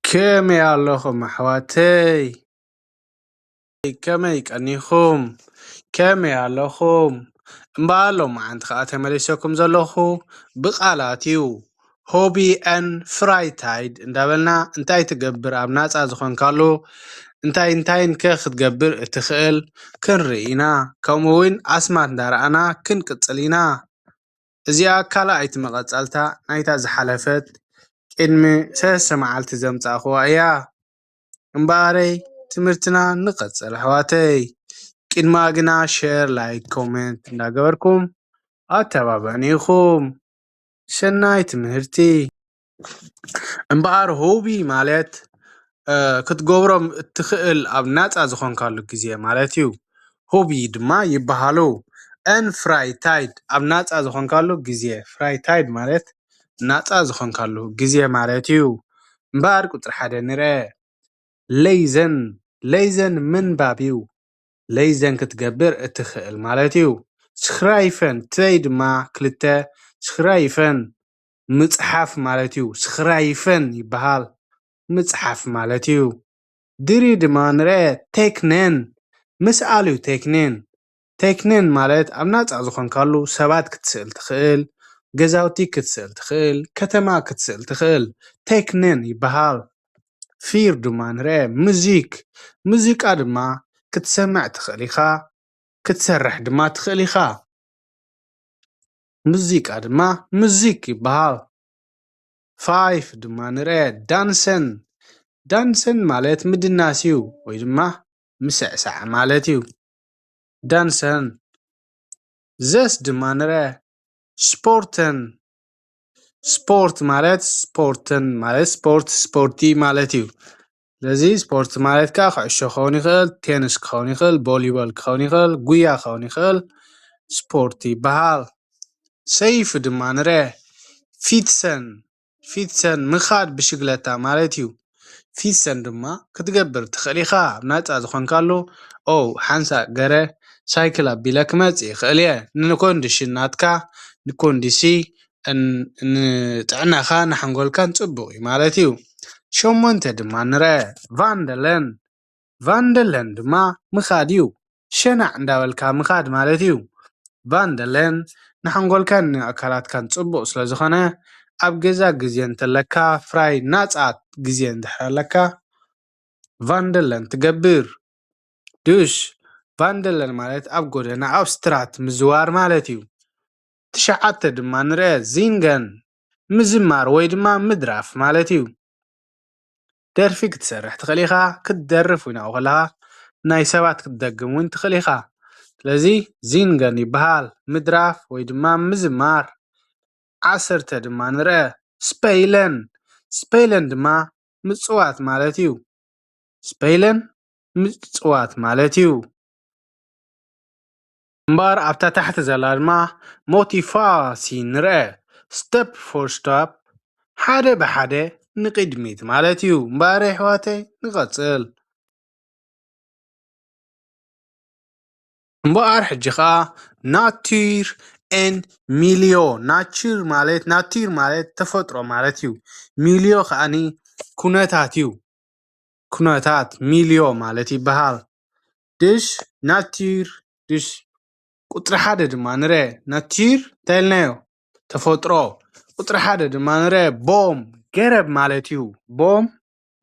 ከመይ ኣለኹም ኣሕዋተይ? ከመይ ቀኒኹም? ከመይ ኣለኹም? እምበኣር ሎማዓንቲ ኸኣ ተመሊሰኩም ዘለኹ ብቓላት እዩ። ሆቢ and ፍራይታይድ እንዳበልና እንታይ ትገብር ኣብ ናጻ ዝኾንካሉ፣ እንታይ እንታይን ከ ክትገብር እትኽእል ክንርኢ ኢና። ከምኡ እውን ኣስማት እንዳረኣና ክንቅጽል ኢና። እዚኣ ካልኣይቲ መቐጸልታ ናይታ ዝሓለፈት ቅድሚ ሰለስተ መዓልቲ ዘምጻእኽዋ እያ። እምበኣረይ ትምህርትና ንቐጽል ኣሕዋተይ። ቅድማ ግና ሸር፣ ላይክ፣ ኮሜንት እንዳገበርኩም ኣተባብዑኒ ኢኹም። ሰናይ ትምህርቲ። እምበኣር ሆቢ ማለት፣ እ፣ ክትገብሮም እትኽእል ኣብ ናጻ ዝኾንካሉ ግዜ ማለት እዩ። ሆቢ ድማ ይበሃሉ። And ፍራይታይድ ኣብ ናጻ ዝኾንካሉ ግዜ። ፍራይታይድ ማለት ናጻ ዝኾንካሉ ግዜ ማለት እዩ። እምበኣር ቁጽሪ ሓደ ንርአ። ለይዘን፣ ለይዘን ምንባብ እዩ። ለይዘን ክትገብር እትኽእል ማለት እዩ። ስኽራይፈን፣ ትበይ ድማ ክልተ፣ ስኽራይፈን ምጽሓፍ ማለት እዩ። ስኽራይፈን ይበሃል። ምጽሓፍ ማለት እዩ። ድሪ ድማ ንርአ፣ ቴክነን፣ ምስኣል እዩ ቴክነን። ቴክነን ማለት ኣብ ናጻ ዝኾንካሉ ሰባት ክትስእል ትኽእል፣ ገዛውቲ ክትስእል ትኽእል፣ ከተማ ክትስእል ትኽእል። ቴክነን ይበሃል። ፊር ድማ ንርአ፣ ሙዚክ። ሙዚቃ ድማ ክትሰምዕ ትኽእል ኢኻ፣ ክትሰርሕ ድማ ትኽእል ኢኻ። ሙዚቃ ድማ ሙዚክ ይበሃል። ፋይፍ ድማ ንርአ፣ ዳንሰን። ዳንሰን ማለት ምድናስ እዩ፣ ወይ ድማ ምስዕሳዕ ማለት እዩ። ዳንሰን። ዘስ ድማ ንርአ፣ ስፖርተን። ስፖርት ማለት ስፖርተን ማለት ስፖርት፣ ስፖርቲ ማለት እዩ። ስለዚ ስፖርት ማለት ከኣ ኩዕሾ ክኸውን ይኽእል፣ ቴንስ ክኸውን ይኽእል፣ ቮሊቦል ክኸውን ይኽእል፣ ጉያ ክኸውን ይኽእል፣ ስፖርት ይበሃል። ሰይፍ ድማ ንርአ፣ ፊትሰን። ፊትሰን ምኻድ ብሽግለታ ማለት እዩ። ፊትሰን ድማ ክትገብር ትኽእል ኢኻ። ኣብ ናጻ ዝኾንካሉ፣ ኦ፣ ሓንሳእ ገረ ሳይክል ኣቢለ ክመጽእ ይኽእል እየ። ንኮንዲሽን ናትካ፣ ንኮንዲሲ፣ ን-፣ ንጥዕናኻ፣ ንሓንጎልካን ጽቡቕ እዩ ማለት እዩ። ሸሞንተ ድማ ንርአ፣ ቫንደለን። ቫንደለን ድማ ምኻድ እዩ። ሸናዕ እንዳበልካ ምኻድ ማለት እዩ። ቫንደለን ንሓንጎልካን ንኣካላትካን ጽቡቕ ስለ ዝኾነ፣ ኣብ ገዛ ግዜ እንተለካ፣ ፍራይ ናጻ ግዜ እንድሕር ኣለካ፣ ቫንደለን ትገብር። ዱሽ፣ ቫንደለን ማለት ኣብ ጎደና፣ ኣብ ስትራት ምዝዋር ማለት እዩ። ትሽዓተ ድማ ንርአ፣ ዚንገን፣ ምዝማር ወይ ድማ ምድራፍ ማለት እዩ። ደርፊ ክትሰርሕ ትኽእል ኢኻ፣ ክትደርፍ እውን ኣብኡ ከለኻ ናይ ሰባት ክትደግም እውን ትኽእል ኢኻ። ስለዚ ዚንገን ይበሃል፣ ምድራፍ ወይ ድማ ምዝማር። ዓሰርተ ድማ ንርአ፣ ስፐይለን። ስፐይለን ድማ ምጽዋት ማለት እዩ። ስፐይለን ምጽዋት ማለት እዩ። እምበኣር ኣብታ ታሕቲ ዘላ ድማ ሞቲፋሲ ንርአ፣ ስቴፕ ፎር ስቴፕ፣ ሓደ ብሓደ ንቕድሚት ማለት እዩ። እምበኣር ኣሕዋተይ ንቐጽል። እምበኣር ሕጂ ኸኣ ናቲር ኤን ሚልዮ። ናቲር ማለት፣ ናቲር ማለት ተፈጥሮ ማለት እዩ። ሚልዮ ከኣኒ ኩነታት እዩ። ኩነታት ሚልዮ ማለት ይበሃል። ድሽ ናቲር፣ ድሽ ቁጽሪ ሓደ ድማ ንርአ። ናቲር እንታይ ኢልናዮ? ተፈጥሮ። ቁጽሪ ሓደ ድማ ንርአ። ቦም ገረብ ማለት እዩ። ቦም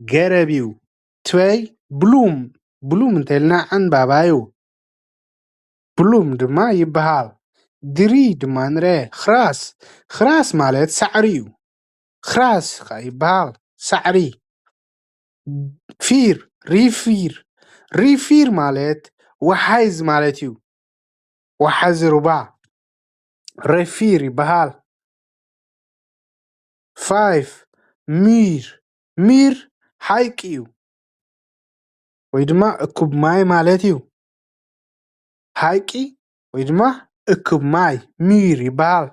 ገረብ እዩ። ትበይ ብሉም፣ ብሉም እንተ ኢልና ዕንባባ እዩ። ብሉም ድማ ይበሃል። ድሪ ድማ ንርአ። ኽራስ፣ ኽራስ ማለት ሳዕሪ እዩ። ኽራስ ኸኣ ይበሃል ሳዕሪ። ፊር፣ ሪፊር፣ ሪፊር ማለት ወሓይዝ ማለት እዩ። ወሓዚ ሩባ ሪፊር ይበሃል። ፋይፍ፣ ሚር፣ ሚር ሓይቂ እዩ። ወይ ድማ እኩብ ማይ ማለት እዩ። ሓይቂ ወይ ድማ እኩብ ማይ ሚር ይበሃል።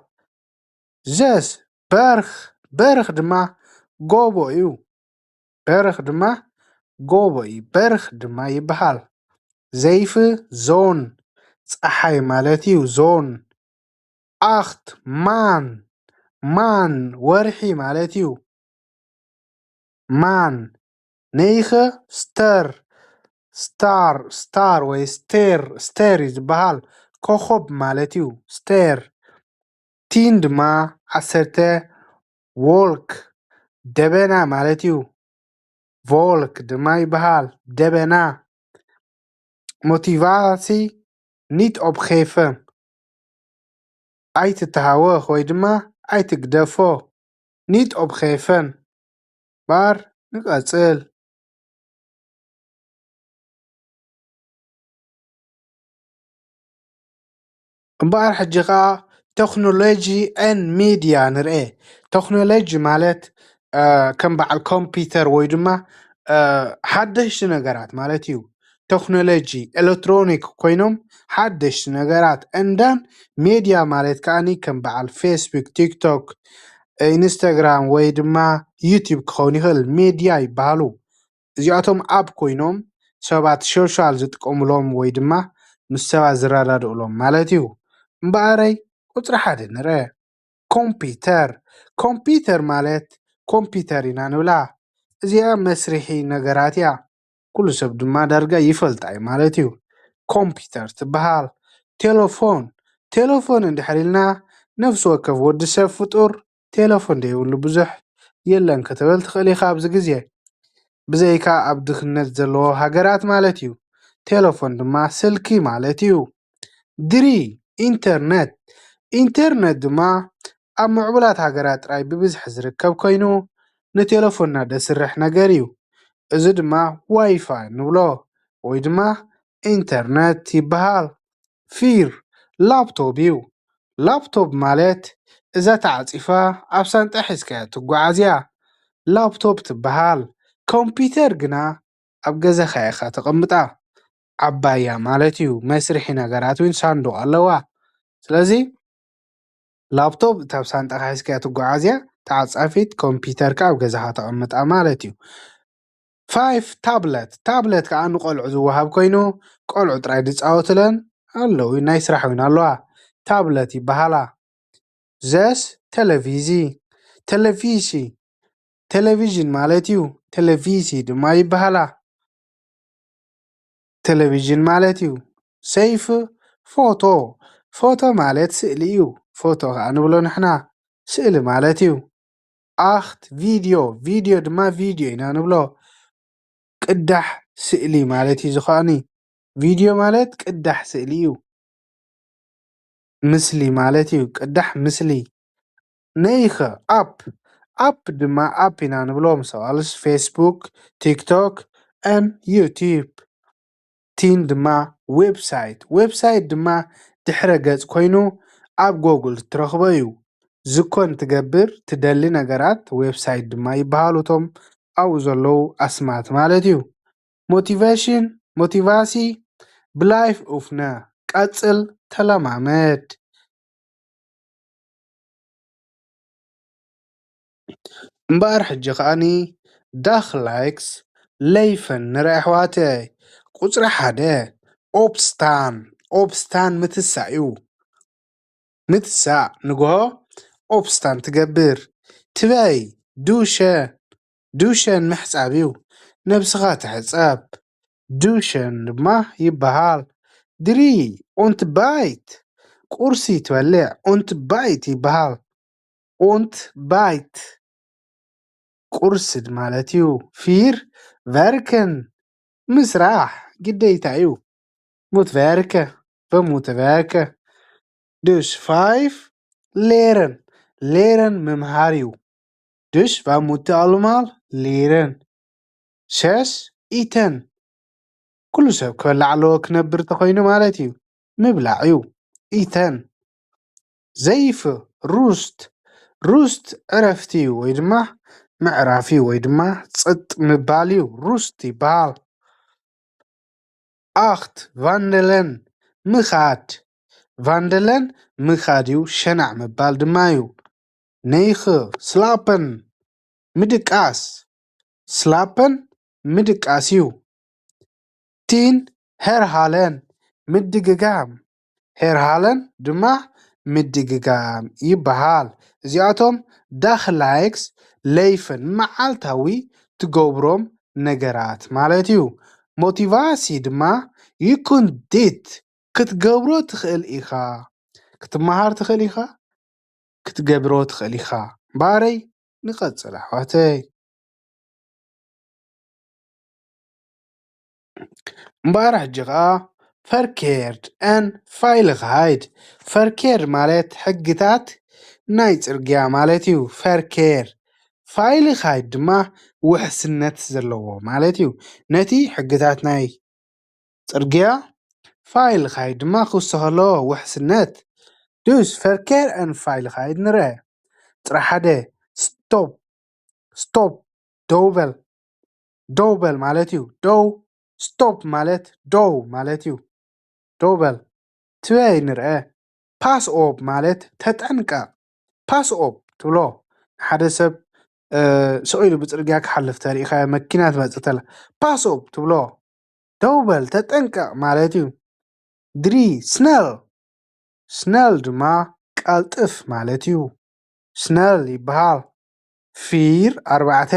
ዘስ፣ በርኽ፣ በርኽ ድማ ጎቦ እዩ። በርኽ ድማ ጎቦ እዩ። በርኽ ድማ ይበሃል። ዘይፍ፣ ዞን፣ ጸሓይ ማለት እዩ። ዞን። ኣኽት፣ ማን፣ ማን ወርሒ ማለት እዩ። ማን። ነይኸ ስተር፣ ስታር፣ ስታር ወይ ስቴር፣ ስቴር እዩ ዝበሃል። ኮኾብ ማለት እዩ። ስቴር። ቲን ድማ ዓሰርተ፣ ዎልክ፣ ደበና ማለት እዩ። ቮልክ ድማ ይበሃል። ደበና። ሞቲቫሲ፣ ኒት ኦፕኼፈ። ኣይትተሃወኽ ወይ ድማ ኣይትግደፎ። ኒት ኦፕኼፈን። ባር ንቀጽል። እምበኣር ሕጂ ኸኣ ቴክኖሎጂ ኤን ሚድያ ንርኤ። ቴክኖሎጂ ማለት፣ እ፣ ከም በዓል ኮምፒውተር ወይ ድማ፣ እ፣ ሓደሽቲ ነገራት ማለት እዩ። ቴክኖሎጂ፣ ኤሌክትሮኒክ ኮይኖም ሓደሽቲ ነገራት። And then ሚድያ ማለት ከኣኒ ከም በዓል ፌስቡክ፣ ቲክቶክ፣ ኢንስታግራም ወይ ድማ ዩቲዩብ ክኸውን ይኽእል፣ ሚድያ ይበሃሉ። እዚኣቶም ኣፕ ኮይኖም ሰባት ሶሻል ዝጥቀሙሎም ወይ ድማ ምስ ሰባት ዝረዳድእሎም ማለት እዩ። እምበኣረይ ቁጽሪ ሓደ ንርአ። ኮምፒውተር። ኮምፒውተር ማለት ኮምፒውተር ኢና ንብላ። እዚኣ መስርሒ ነገራት እያ። ኩሉ ሰብ ድማ ዳርጋ ይፈልጣ እዩ ማለት እዩ። ኮምፒውተር ትበሃል። ቴሌፎን። ቴሌፎን እንድሕር ኢልና ነፍሲ ወከፍ ወዲ ሰብ ፍጡር ቴሌፎን ዘይብሉ ብዙሕ የለን ክትብል ትኽእል ኢኻ ኣብዚ ግዜ። ብዘይካ ኣብ ድኽነት ዘለዎ ሃገራት ማለት እዩ። ቴሌፎን ድማ ስልኪ ማለት እዩ። ድሪ፣ ኢንተርነት። ኢንተርነት ድማ ኣብ ምዕቡላት ሃገራት ጥራይ ብብዝሒ ዝርከብ ኮይኑ፣ ንቴሌፎንና ደስርሕ ነገር እዩ። እዚ ድማ ዋይፋይ ንብሎ ወይ ድማ ኢንተርነት ይበሃል። ፊር፣ ላፕቶፕ እዩ። ላፕቶፕ ማለት እዛ ተዓጺፋ ኣብ ሳንጣ ሒዝካያ ትጓዓዝ እያ። ላፕቶፕ ትበሃል። ኮምፒውተር ግና ኣብ ገዛኻ ኢኻ ተቐምጣ። ዓባያ ማለት እዩ። መስርሒ ነገራት እውን ሳንዱቕ ኣለዋ። ስለዚ ላፕቶፕ እታ ኣብ ሳንጣኻ ሒዝካያ ትጓዓዝ እያ። ተዓጻፊት ኮምፒውተር ከኣ ኣብ ገዛኻ ተቐምጣ ማለት እዩ። ፋይፍ፣ ታብለት። ታብለት ከኣ ንቆልዑ ዝወሃብ ኮይኑ፣ ቆልዑ ጥራይ ዝጻወቱለን ኣለዉ፣ ናይ ስራሕ እውን ኣለዋ። ታብለት ይበሃላ። ዘስ፣ ቴሌቪዚ። ቴሌቪሲ። ቴሌቪዥን ማለት እዩ። ቴሌቪሲ ድማ ይበሃላ። ቴሌቪዥን ማለት እዩ። ሰይፍ፣ ፎቶ። ፎቶ ማለት ስእሊ እዩ። ፎቶ ከኣ ንብሎ ንሕና። ስእሊ ማለት እዩ። ኣኽት፣ ቪድዮ። ቪድዮ ድማ ቪድዮ ኢና ንብሎ። ቅዳሕ ስእሊ ማለት እዩ። ዝኸኣኒ ቪድዮ ማለት ቅዳሕ ስእሊ እዩ። ምስሊ ማለት እዩ። ቅዳሕ ምስሊ። ነይኸ፣ ኣፕ። ኣፕ ድማ ኣፕ ኢና ንብሎ። ምሰዋልስ ፌስቡክ፣ ቲክቶክ፣ ኤን ዩቲዩብ። ቲን ድማ ዌብሳይት። ዌብሳይት ድማ ድሕረ ገጽ ኮይኑ ኣብ ጎግል ትረኽቦ እዩ። ዝኮን ትገብር ትደሊ ነገራት ዌብሳይት ድማ ይበሃሉ። እቶም ኣብኡ ዘለዉ ኣስማት ማለት እዩ። ሞቲቬሽን፣ ሞቲቫሲ፣ ብላይፍ ኡፍነ፣ ቀጽል፣ ተለማመድ። እምበኣር ሕጂ ከኣኒ ዳኽ ላይክስ ለይፈን ንርኢ ኣሕዋተይ። ቁጽሪ ሓደ፣ ኦፕስታን። ኦፕስታን ምትሳእ እዩ። ምትሳእ፣ ንግሆ ኦፕስታን ትገብር። ትበይ፣ ዱሸን። ዱሸን ምሕጻብ እዩ። ነብስኻ ትሕጸብ። ዱሸን ድማ ይበሃል። ድሪ፣ ኡንት ባይት። ቁርሲ ትበልዕ፣ ኡንት ባይት ይበሃል። ኡንት ባይት። ቁርሲ ማለት እዩ። ፊር ቨርከን፣ ምስራሕ ግዴታ እዩ። ሙት ቨርከ፣ በሙት ቨርከ። ዱሽ ፋይፍ፣ ሌረን። ሌረን ምምሃር እዩ። ዱሽ ቫ ሙት ኣሉማል፣ ሌረን። ሸሽ፣ ኢተን። ኩሉ ሰብ ክበልዕ ኣለዎ፣ ክነብር ተኾይኑ ማለት እዩ። ምብላዕ እዩ። ኢተን። ዘይፍ፣ ሩስት። ሩስት ዕረፍቲ እዩ፣ ወይ ድማ ምዕራፍ እዩ፣ ወይ ድማ ጸጥ ምባል እዩ። ሩስት ይበሃል። ኣኽት፣ ቫንደለን፣ ምኻድ። ቫንደለን ምኻድ እዩ፣ ሸናዕ ምባል ድማ እዩ። ነይኽ፣ ስላፐን፣ ምድቃስ። ስላፐን ምድቃስ እዩ። ቲን፣ ሄርሃለን፣ ምድግጋም። ሄርሃለን ድማ ምድግጋም ይበሃል። እዚኣቶም ዳኽላይክስ ለይፈን፣ መዓልታዊ እትገብሮም ነገራት ማለት እዩ። ሞቲቫሲ ድማ you can do it፣ ክትገብሮ ትኽእል ኢኻ። ክትመሃር ትኽእል ኢኻ፣ ክትገብሮ ትኽእል ኢኻ። እምበኣረይ ንቐጽል ኣሕዋተይ። እምበኣር ሕጂ ኸኣ ፈርኬርድ ን ፋይልኻይድ። ፈርኬርድ ማለት ሕግታት ናይ ጽርግያ ማለት እዩ። ፈርኬር ፋይልኻይድ ድማ ውሕስነት ዘለዎ ማለት እዩ። ነቲ ሕግታት ናይ ጽርግያ ፋይልኻይድ ድማ ክውሰኸ ኣለዎ ውሕስነት። ዱስ ፈርኬር ን ፋይልኻይድ ንርአ። ጥራሕ ሓደ ስቶፕ፣ ስቶፕ ደው በል፣ ደው በል ማለት እዩ። ደው፣ ስቶፕ ማለት ደው ማለት እዩ። ደው በል። ትበይ ንርአ። ፓስ ኦፕ ማለት ተጠንቀቕ። ፓስ ኦፕ ትብሎ ንሓደ ሰብ ስቕ ኢሉ ብፅርግያ ክሓልፍ ተሪእኻዮ፣ መኪና ትመፅእ ተላ ፓስ ኦፕ ትብሎ። ደው በል፣ ተጠንቀቕ ማለት እዩ። ድሪ፣ ስነል፣ ስነል ድማ ቀልጥፍ ማለት እዩ። ስነል ይበሃል። ፊር ኣርባዕተ፣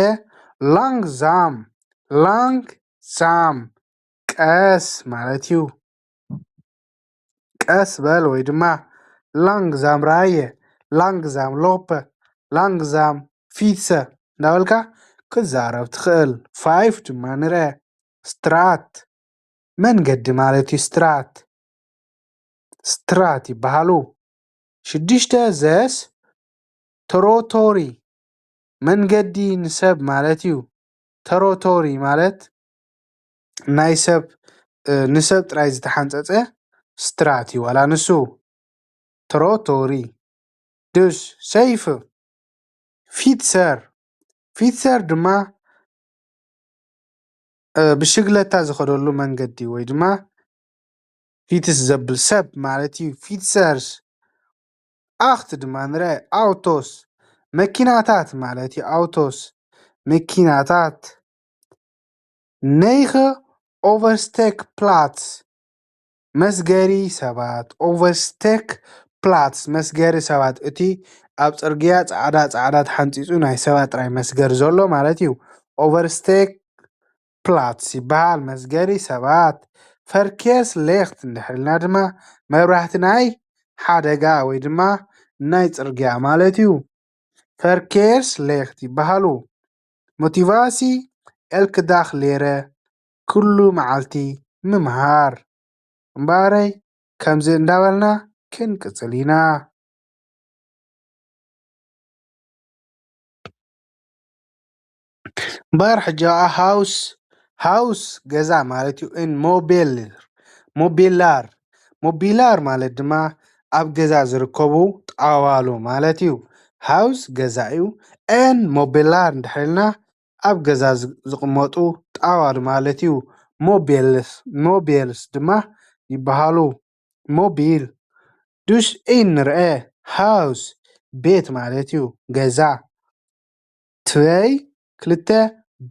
ላንግዛም፣ ላንግዛም ቀስ ማለት እዩ። ቀስ በል ወይ ድማ ላንግዛም ራየ፣ ላንግዛም ሎፐ፣ ላንግዛም ፊትሰ እንዳበልካ ክዛረብ ትኽእል። ፋይፍ ድማ ንርአ። ስትራት መንገዲ ማለት እዩ። ስትራት ስትራት ይበሃሉ። ሽዱሽተ፣ ዘስ ተሮቶሪ መንገዲ ንሰብ ማለት እዩ። ተሮቶሪ ማለት ናይ ሰብ ንሰብ ጥራይ ዝተሓንፀፀ ስትራት እዩ ዋላ ንሱ። ተሮቶሪ ዱስ ሰይፍ ፊትሰር ፊትሰር ድማ ብሽግለታ ዝኸደሉ መንገዲ ወይ ድማ ፊትስ ዘብል ሰብ ማለት እዩ። ፊትሰርስ ኣኽት ድማ ንርአ ኣውቶስ መኪናታት ማለት እዩ። ኣውቶስ መኪናታት። ነይኸ ኦቨርስቴክ ፕላትስ መስገሪ ሰባት። ኦቨርስቴክ ፕላትስ መስገሪ ሰባት፣ እቲ ኣብ ጽርግያ ጻዕዳ ጻዕዳ ተሓንጺጹ ናይ ሰባት ጥራይ መስገሪ ዘሎ ማለት እዩ። ኦቨርስቴክ ፕላትስ ይበሃል፣ መስገሪ ሰባት። ፈርኬስ ሌኽት እንድሕር ኢልና ድማ መብራህቲ ናይ ሓደጋ ወይ ድማ ናይ ጽርግያ ማለት እዩ። ፈርኬስ ሌኽት ይበሃሉ። ሞቲቫሲ ኤልክ ዳኽ ሌረ፣ ኩሉ መዓልቲ ምምሃር። እምበኣረይ ከምዚ እንዳበልና ክንቅጽል ኢና። እምበኣር ሕጂ ኸኣ ሃውስ፣ ሃውስ ገዛ ማለት እዩ። ን ሞቤል፣ ሞቤላር፣ ሞቢላር ማለት ድማ ኣብ ገዛ ዝርከቡ ጣዋሉ ማለት እዩ። ሃውስ ገዛ እዩ። ን ሞቤላር እንድሕር ኢልና ኣብ ገዛ ዝ-፣ ዝቕመጡ ጣዋሉ ማለት እዩ። ሞቤልስ፣ ሞቤልስ ድማ ይበሃሉ። ሞቢል። ዱሽ ን ንርአ። ሃውስ ቤት ማለት እዩ፣ ገዛ። ትበይ ክልተ፣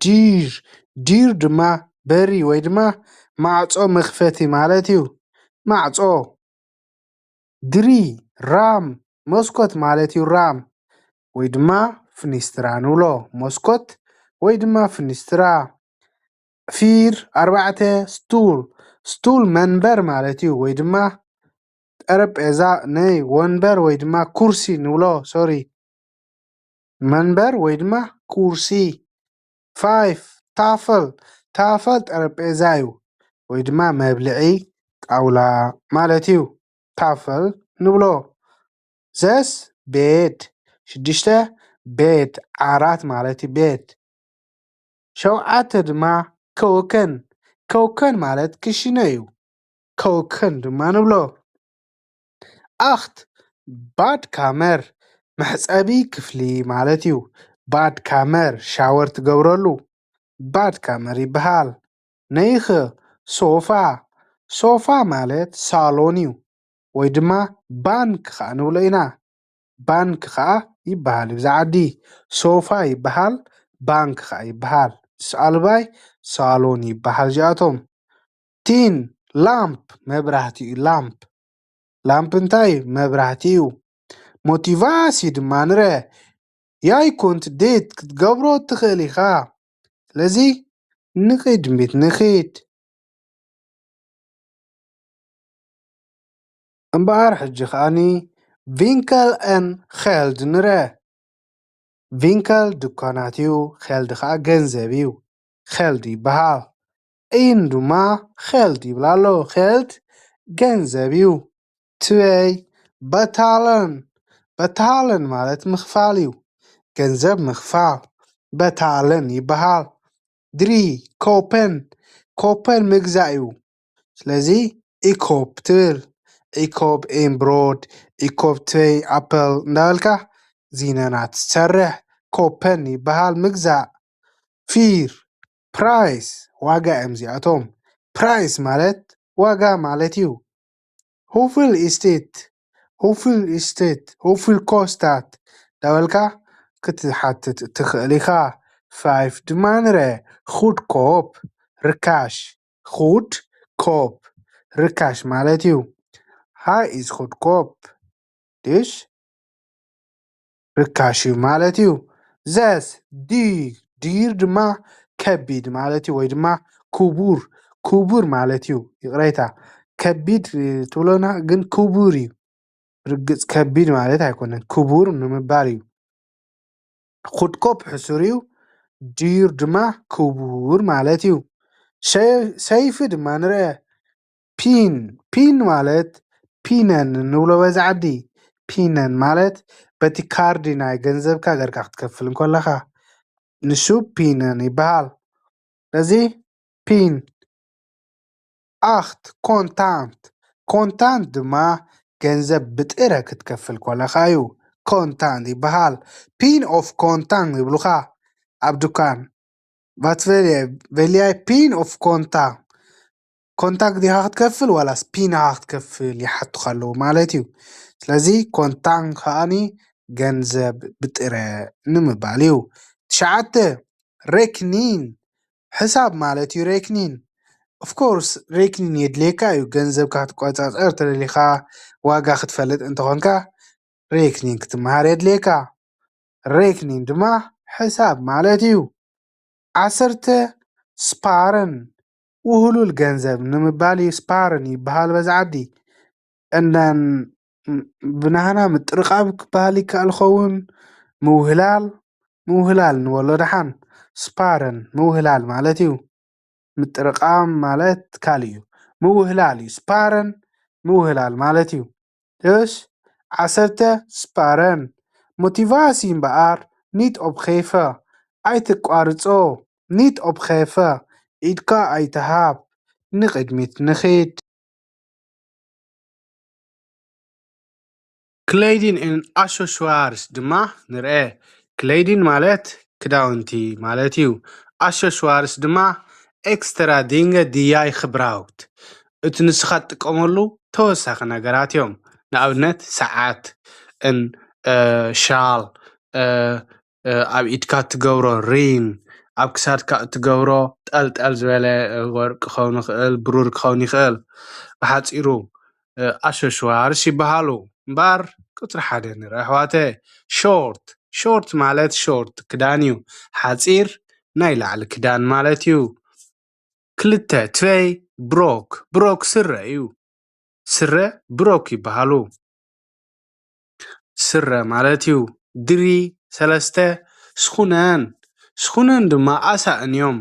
ዲር። ዲር ድማ በሪ ወይ ድማ ማዕጾ መኽፈቲ ማለት እዩ። ማዕጾ። ድሪ ራም መስኮት ማለት እዩ። ራም ወይ ድማ ፍኒስትራ ንብሎ። መስኮት ወይ ድማ ፍኒስትራ። ፊር ኣርባዕተ፣ ስቱል። ስቱል መንበር ማለት እዩ ወይ ድማ ጠረጴዛ፣ ናይ ወንበር ወይ ድማ ኩርሲ ንብሎ። ሶሪ፣ መንበር ወይ ድማ ኩርሲ። ፋይፍ፣ ታፈል። ታፈል ጠረጴዛ እዩ ወይ ድማ መብልዒ ጣውላ ማለት እዩ። ታፈል ንብሎ። ዘስ ቤድ። ሽዱሽተ፣ ቤድ ዓራት ማለት እዩ። ቤድ። ሸውዓተ ድማ ከውከን። ከውከን ማለት ክሽነ እዩ። ከውከን ድማ ንብሎ። ኣኽት ባድ ካመር መሕጸቢ ክፍሊ ማለት እዩ። ባድ ካመር ሻወር ትገብረሉ ባድ ካመር ይበሃል። ነይኸ ሶፋ። ሶፋ ማለት ሳሎን እዩ ወይ ድማ ባንክ ኸዓ ንብሎ ኢና። ባንክ ኸዓ ይበሃል ብዛ ዓዲ። ሶፋ ይበሃል፣ ባንክ ኸዓ ይበሃል። ሳልባይ ሳሎን ይበሃል እዚኣቶም። ቲን ላምፕ መብራህቲ እዩ። ላምፕ ላምፕ እንታይ እዩ? መብራህቲ እዩ። ሞቲቫሲ ድማ ንረ ያይኮንት ዴት ክትገብሮ ትኽእል ኢኻ። ስለዚ ንቕድሚት ንኺድ። እምበኣር ሕጂ ከኣኒ ቪንከል ኤን ኸልድ ንረ። ቪንከል ድኳናት እዩ፣ ኸልድ ከኣ ገንዘብ እዩ። ኸልድ ይበሃል። ኢን ድማ ኸልድ ይብል ኣሎ። ኸልድ ገንዘብ እዩ። ትበይ በታለን። በታለን ማለት ምኽፋል እዩ። ገንዘብ ምኽፋል በታለን ይበሃል። ድሪ ኮፐን፣ ኮፐን ምግዛእ እዩ። ስለዚ ኢኮፕ ትብል። ኢኮፕ ኤን ብሮድ፣ ኢኮፕ ትበይ ኣፐል እንዳበልካ ዚነና ትሰርሕ። ኮፐን ይበሃል ምግዛእ። ፊር፣ ፕራይስ፣ ዋጋ እዮም እዚኣቶም። ፕራይስ ማለት ዋጋ ማለት እዩ። ሁፍል ኢስቴት፣ ሁፍል ኢስቴት፣ ሁፍል ኮስታት እንዳበልካ ክትሓትት ትኽእል ኢኻ። ፋይፍ ድማ ንረ። ኹድ ኮፕ፣ ርካሽ። ኹድ ኮፕ፣ ርካሽ ማለት እዩ። ሃይ ኢዝ ኹድ ኮፕ፣ ድሽ ርካሽ እዩ ማለት እዩ። ዘስ ዲር፣ ዲር ድማ ከቢድ ማለት እዩ፣ ወይ ድማ ክቡር፣ ክቡር ማለት እዩ። ይቕሬታ፣ ከቢድ ትብሎና ግን ክቡር እዩ። ርግጽ ከቢድ ማለት ኣይኮነን፣ ክቡር ንምባል እዩ። ኹድ ኮፕ ሕሱር እዩ፣ ዲር ድማ ክቡር ማለት እዩ። ሸ-፣ ሰይፊ ድማ ንርአ። ፒን፣ ፒን ማለት ፒነን ንብሎ በዚ ዓዲ። ፒነን ማለት በቲ ካርዲ ናይ ገንዘብካ ገርካ ክትከፍል እንከለኻ ንሱ ፒነን ይበሃል። ስለዚ ፒን። ኣኽት፣ ኮንታንት። ኮንታንት ድማ ገንዘብ ብጥረ ክትከፍል ከለኻ እዩ። ኮንታንት ይበሃል። ፒን ኦፍ ኮንታንት ይብሉኻ ኣብ ድኳን። ቫት ቨልየ፣ ቨልያይ ፒን ኦፍ ኮንታ። ኮንታንት ዲኻ ክትከፍል ዋላስ ፒን ኢኻ ክትከፍል ይሓቱኻ ኣለዉ ማለት እዩ። ስለዚ ኮንታንት ከኣኒ ገንዘብ ብጥረ ንምባል እዩ። ትሽዓተ፣ ሬክኒን፣ ሕሳብ ማለት እዩ ሬክኒን። ኦፍኮርስ ሬክኒን የድልየካ እዩ፣ ገንዘብካ ክትቆጻጸር ተደሊኻ፣ ዋጋ ክትፈልጥ እንተኾንካ ሬክኒን ክትመሃር የድልየካ። ሬክኒን ድማ ሕሳብ ማለት እዩ። ዓሰርተ፣ ስፓረን፣ ውህሉል ገንዘብ ንምባል እዩ፣ ስፓረን ይበሃል በዚ ዓዲ። እንዳን ብናህና ምጥርቃብ ክበሃል ይከኣል ኸውን። ምውህላል፣ ምውህላል ንበሎ ደሓን። ስፓረን ምውህላል ማለት እዩ። ምጥርቃም ማለት ካልእ እዩ። ምውህላል እዩ። ስፓረን ምውህላል ማለት እዩ። እሽ፣ ዓሰርተ፣ ስፓረን። ሞቲቫሲ እምበኣር ኒት ኦፕ ኼፈ። ኣይትቋርጾ። ኒት ኦፕ ኼፈ። ኢድካ ኣይትሃብ። ንቕድሚት ንኺድ። ክለይዲን ኤን ኣሾሽዋርስ ድማ ንርአ። ክለይዲን ማለት ክዳውንቲ ማለት እዩ። ኣሾሽዋርስ ድማ ኤክስትራ ዲንገ ድያይ ክብራውት። እቲ ንስኻ ትጥቀመሉ ተወሳኺ ነገራት እዮም። ንኣብነት ሰዓት፣ እን፣ እ፣ ሻል፣ እ፣ እ፣ ኣብ ኢድካ እትገብሮ ሪን፣ ኣብ ክሳድካ እትገብሮ ጠልጠል ዝበለ፣ እ፣ ወርቂ ክኸውን ይኽእል፣ ብሩር ክኸውን ይኽእል። ብሓጺሩ፣ እ፣ ኣሸሽዋርስ ይበሃሉ። እምበኣር ቁጽሪ ሓደ ንርኢ ኣሕዋተ። ሾርት፣ ሾርት ማለት ሾርት ክዳን እዩ። ሓጺር ናይ ላዕሊ ክዳን ማለት እዩ። ክልተ፣ ትበይ፣ ብሮክ፣ ብሮክ ስረ እዩ። ስረ ብሮክ ይበሃሉ። ስረ ማለት እዩ። ድሪ፣ ሰለስተ፣ ስኹነን፣ ስኹነን ድማ ኣሳእን እዮም።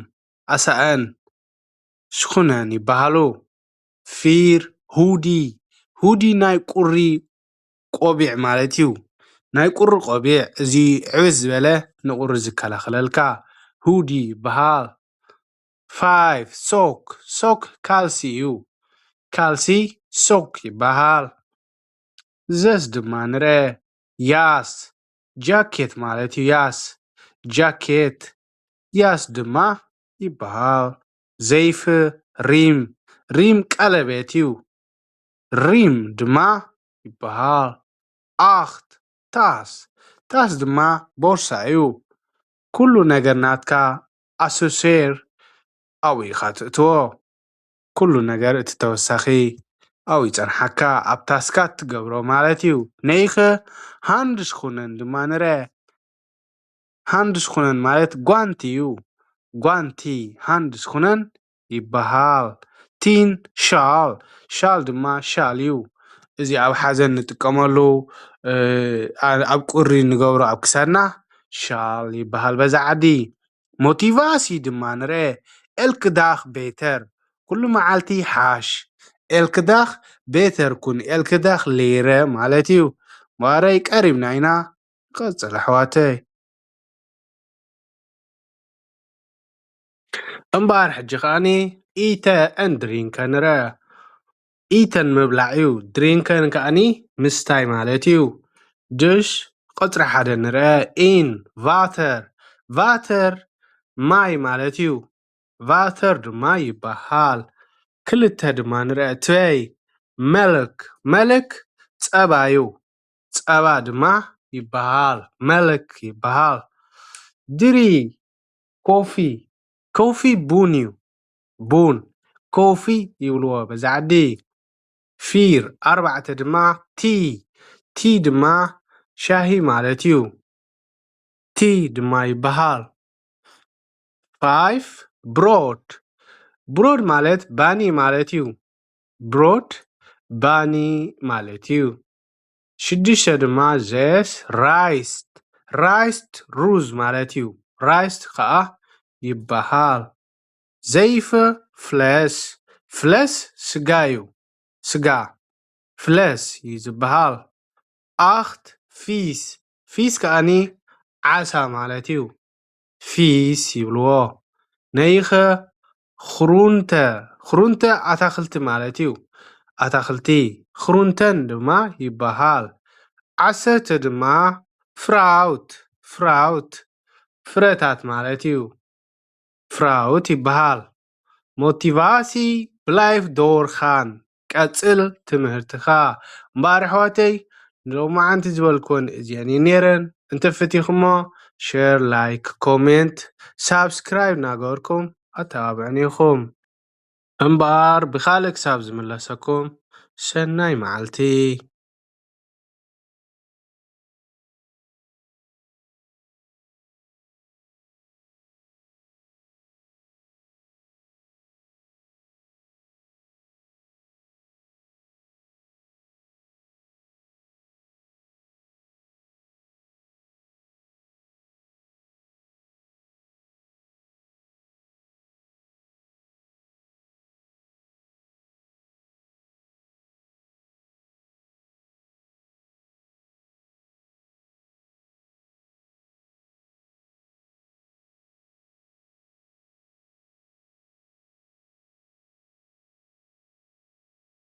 ኣሳእን ስኹነን ይበሃሉ። ፊር፣ ሁዲ፣ ሁዲ ናይ ቁሪ ቆቢዕ ማለት እዩ። ናይ ቁሪ ቆቢዕ፣ እዚ ዕብዝ ዝበለ ንቁሪ ዝከላኸለልካ ሁዲ ይበሃል። ፋይቭ፣ ሶክ፣ ሶክ ካልሲ እዩ። ካልሲ ሶክ ይበሃል። ዘስ ድማ ንርአ። ያስ፣ ጃኬት ማለት እዩ። ያስ፣ ጃኬት። ያስ ድማ ይበሃል። ዘይፍ፣ ሪም፣ ሪም ቀለቤት እዩ። ሪም ድማ ይበሃል። ኣኽት፣ ታስ፣ ታስ ድማ ቦርሳ እዩ። ኩሉ ነገር ናትካ ኣሶሴር ኣብኡ ኢኻ ትእትዎ። ኩሉ ነገር እቲ ተወሳኺ ኣብኡ ይጸንሓካ፣ ኣብ ታስካ ትገብሮ ማለት እዩ። ነይኸ ሃንድ ስኹነን ድማ ንረ። ሃንድ ስኹነን ማለት ጓንቲ እዩ። ጓንቲ፣ ሃንድ፣ ዝኹነን ይበሃል። ቲን፣ ሻል፣ ሻል ድማ ሻል እዩ። እዚ ኣብ ሓዘን ንጥቀመሉ፣ እ፣ ኣ-፣ ኣብ ቁሪ ንገብሮ ኣብ ክሳድና ሻል ይበሃል በዛ ዓዲ። ሞቲቫሲ ድማ ንርአ። ኤልክ ዳግ ቤተር፣ ኩሉ መዓልቲ ሓሽ። ኤልክ ዳግ ቤተር ኩን፣ ኤልክ ዳግ ሌረ ማለት እዩ። እምበኣረይ ቀሪብና ኢና። ይቐጽል ኣሕዋተይ። እምበኣር ሕጂ ከኣኒ ኢተ ን ድሪንከ ንርአ። ኢተን ምብላዕ እዩ፣ ድሪንከን ከኣኒ ምስታይ ማለት እዩ። ድሽ ቁጽሪ ሓደ ንርአ። ኢን፣ ቫተር፣ ቫተር ማይ ማለት እዩ። ቫተር ድማ ይበሃል። ክልተ ድማ ንርአ። ትበይ፣ መልክ፣ መልክ ጸባ እዩ። ጸባ ድማ ይበሃል፣ መልክ ይበሃል። ድሪ፣ ኮፊ፣ ኮፊ ቡን እዩ። ቡን፣ ኮፊ ይብልዎ በዛ ዓዲ። ፊር፣ ኣርባዕተ ድማ ቲ፣ ቲ ድማ ሻሂ ማለት እዩ። ቲ ድማ ይበሃል። ፋይፍ፣ ብሮድ፣ ብሮድ ማለት ባኒ ማለት እዩ። ብሮድ ባኒ ማለት እዩ። ሽዱሽተ ድማ ዘስ፣ ራይስት፣ ራይስት ሩዝ ማለት እዩ። ራይስት ከኣ ይበሃል። ዘይፈ፣ ፍለስ፣ ፍለስ ስጋ እዩ። ስጋ ፍለስ እዩ ዝበሃል። ኣኽት፣ ፊስ፣ ፊስ ከኣኒ ዓሳ ማለት እዩ። ፊስ ይብልዎ። ነይኸ፣ ኽሩንተ፣ ኽሩንተ ኣታኽልቲ ማለት እዩ። ኣታኽልቲ ኽሩንተን ድማ ይበሃል። ዓሰርተ ድማ ፍራውት፣ ፍራውት ፍረታት ማለት እዩ። ፍራውት ይበሃል። ሞቲቫሲ ብላይፍ ዶርኻን፣ ቀጽል ትምህርትኻ። እምበኣር ኣሕዋተይ፣ ንሎማዓንቲ ዝበልኩወን እዚአን እየን ነይረን። እንተፈቲኹሞ ሸር፣ ላይክ፣ ኮሜንት፣ ሳብስክራይብ እናገበርኩም ኣተባብዑኒ ኢኹም። እምበኣር ብኻልእ ክሳብ ዝምለሰኩም ሰናይ መዓልቲ።